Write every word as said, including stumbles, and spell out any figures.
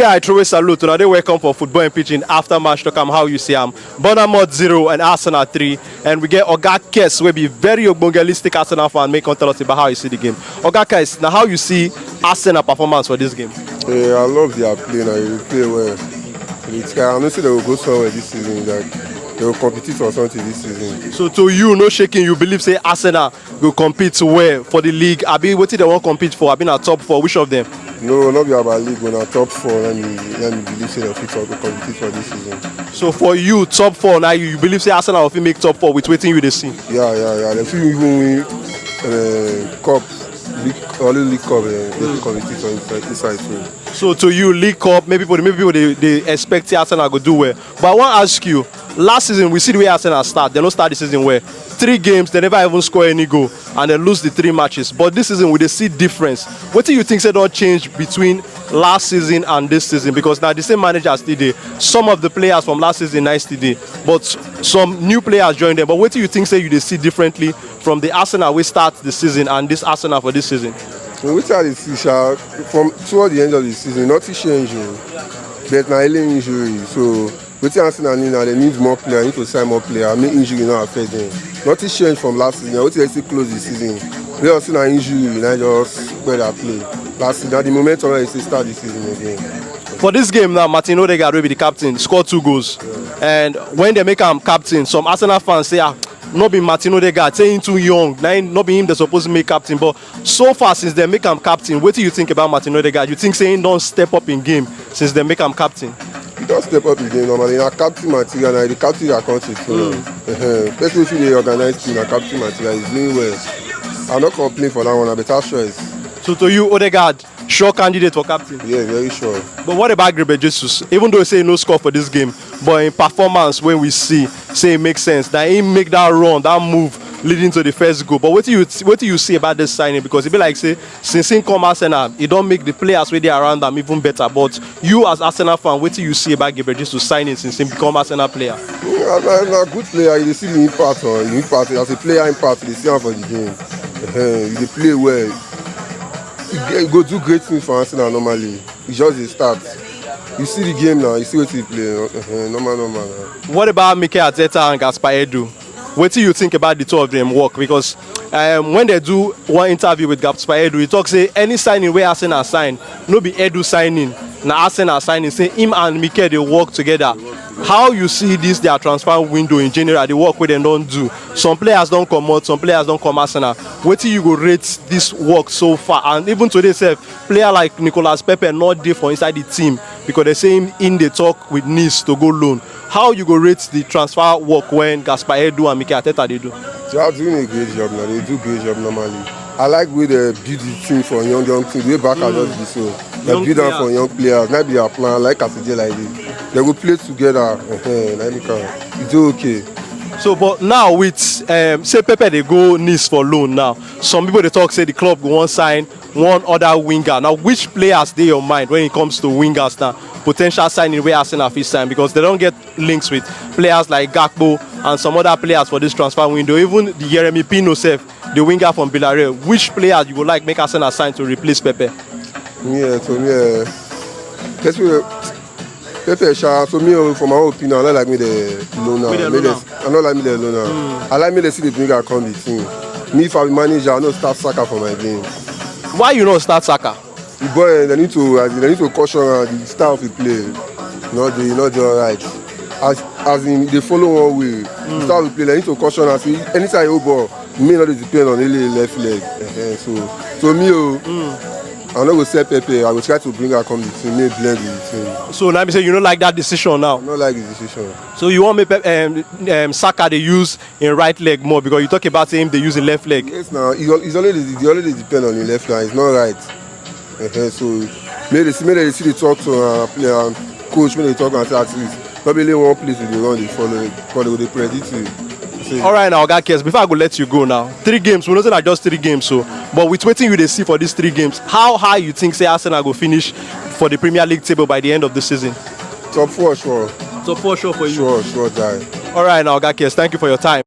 Yeah, I truly salute una. Dey welcome for Football in Pidgin after match talk am how you see am. Bournemouth zero and Arsenal three, and we get Oga Kes wey be very ogbongelistic Arsenal fan make come tell us about how you see the game. Oga Kes, na how you see Arsenal performance for this game? Yeah, I love their play now. They play well. It's, I know say they will go somewhere this season. Like they will compete for something this season. So to you, no shaking, you believe say Arsenal go compete well for the league? Abi wetin dem wan compete for? Abi na top four? Which of them? No, not be about league. When I top four, let me let me believe say they fit to compete for this season. So for you, top four now, you, you believe say Arsenal go fit make top four with wetin you dey see? Yeah, yeah, yeah. They fit even win uh, cup, league, only league cup. Uh, they fit compete for inside, inside too. So to you, League Cup, maybe people, maybe people dey dey expect say Arsenal go do well. But I wan ask you, last season we see the way Arsenal start. They no start the season well. Three games, they never even score any goal, and they lose the three matches. But this season we dey see difference. Wetin you think say don change between last season and this season? Because na the same manager still dey. Some of the players from last season na still dey, but some new players join them. But wetin you think say you dey see differently from the Arsenal wey start the season and this Arsenal for this season? Wetin I dey see sha, from toward the end of the season, nothing change o. But na only injury. So wetin Arsenal need now, they need more player, need to sign more player, make injury no affect them. Nothing change from last season. Wetin they still close the season. We also na injury, na just where they play. Last season, na the momentum wey they still start the season again. For this game now, Martin Odegaard wey be the captain score two goals, and when they make am captain, some Arsenal fans say, ah, no be Martin Odegaard, say him too young, na him, no be him they suppose make captain. But so far since they make am captain, wetin you think about Martin Odegaard? You think say him don step up in game since they make am captain? He don step up again normally. Na captain material, na the captain their country too. Mm. Person wey fit dey organize team na captain material. He's doing well. I no complain for that one. Na better choice. So to you, Odegaard, sure candidate for captain? Yeah, very sure. But what about Gabriel Jesus? Even though say he no score for this game, but in performance when we see, say it makes sense that he make that run, that move leading to the first goal. But what do you what do you see about this signing? Because it be like say since he come Arsenal, he don't make the players wey dey around them even better. But you as Arsenal fan, what do you see about Gabriel Jesus signing since he become Arsenal player? Yeah, na, na good player. You dey see the impact on the impact as a player impact. You dey see am for the game. Uh-huh. You dey play well. You, get, you go do great things for Arsenal normally. You just dey start. You see the game now. You see wetin he play. Uh-huh. Normal, normal now. What about Mikel Arteta and Gaspar Edu? What do you think about the two of them work? Because um, when they do one interview with Gaspar Edu, he talk say any signing wey Arsenal sign, no be Edu signing, na Arsenal signing. Say him and Mikel dey work together. How you see this their transfer window in general, the work wey dem don do? Some players don comot, some players don come Arsenal. Wetin you go rate this work so far? And even today sef, player like Nicolas Pepe no dey for inside the team because they say him in dey talk with Nice to go loan. How you go rate the transfer work when Gaspar Edu and Mikel Arteta dey do? They are doing a great job now. They do great job normally. I like wey they build the team for young young team. Wey Barca just be so. They Young build am players. For young players. Na be their plan. Like as e dey like this, they go play together. Uh-huh, na make am. E dey okay. So, but now with um, say Pepe dey go Nice for loan now, some people dey talk say the club go wan sign one other winger. Now, which players dey your mind when it comes to wingers now? Potential signing wey Arsenal fit sign because they don get links with players like Gakpo and some other players for this transfer window. Even the Yeremi Pino sef, the winger from Villarreal. Which player you go like make Arsenal sign to replace Pepe? Yeah, to me, uh, person wey Pepe sha, to me, oh, for my own opinion, I no like me the loan now. Make the Make loan the- I no like me the loan now. I like me the see the bring am come the team. Me if I be manager, I no start Saka for my game. Why you no start Saka? The boy, eh, they need to, as in, they need to caution am. The style of the play, not the, not the alright. As as in, they follow one way. The style of the play, they need to caution am. See, anytime you ball, me not dey depend on really left leg. Uh-huh. So, so me, oh, I no go sell Pepe. I go try to bring her come the team. Me blend with the team. So now me say you no like that decision now. I no like the decision. So you want make Pep, um, um, Saka dey use in right leg more because you talk about him dey use in left leg. Yes, now he al- he's already he already depend on the left leg. It's not right. Uh-huh. So, make they see, make they see the talk to uh, play, um, coach when they talk and say at least not be only one place we dey run dey follow, but they go dey predict you. See. All right, now, Oga Kes, before I go let you go now, three games, we know say na just three games, so, but with wetin you dey see for these three games, how high you think say Arsenal go finish for the Premier League table by the end of the season? Top four sure. Top four sure for you. Sure, sure, die. All right, now, Oga Kes, thank you for your time.